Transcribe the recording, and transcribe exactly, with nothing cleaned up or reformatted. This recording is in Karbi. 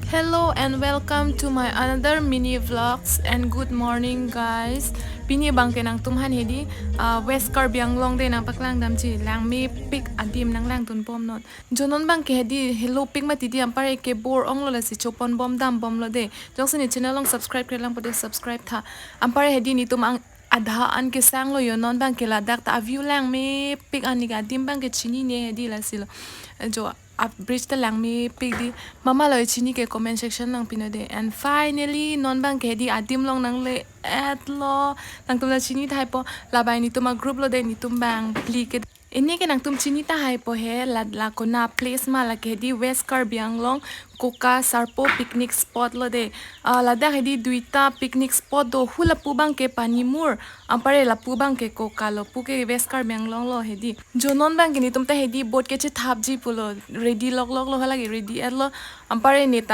Hello and welcome to my another mini vlogs and good morning guys. Pini abangke nangtumphan hedi, ah, West Karbi Anglong de nangpaklang damji, langmepik adim nanglangdun bomnon. Jo non abangke hedi helopik mati di, anparke bor-onglo lasi chopon bom dam bomlo de. Jongsi ne channel along subscribe-kre lang po de subscribe tha. Anpar hedi netum ang adha an kesanglo jo non abangke, ladak ta a-view langmepik, ani ke adim abangke chinine hedi lasilo. Jo a-bridge ta langmepik di. Mama lo chinine ke comment section along pinon de. And finally non abangke hedi adim along nangle-etlo. Nangtum ta chini tahai po, labang netum a-group lo de, netum bang phli ke. Pini ke nangtum chini tahai po he, la, la kona place ma, lake hedi West Karbi Anglong Koka Sarpo picnic spot lo de. Ah, ladak hedi duita picnic spot do, hu lapu abangke Panimur, anpar lapu abangke Koka lo, pu ke West Karbi Anglong lo hedi. Jo non abangke netum ta hedi boat kechethapji pulo, ready loklok lo, halake ready-etlo, anpar neta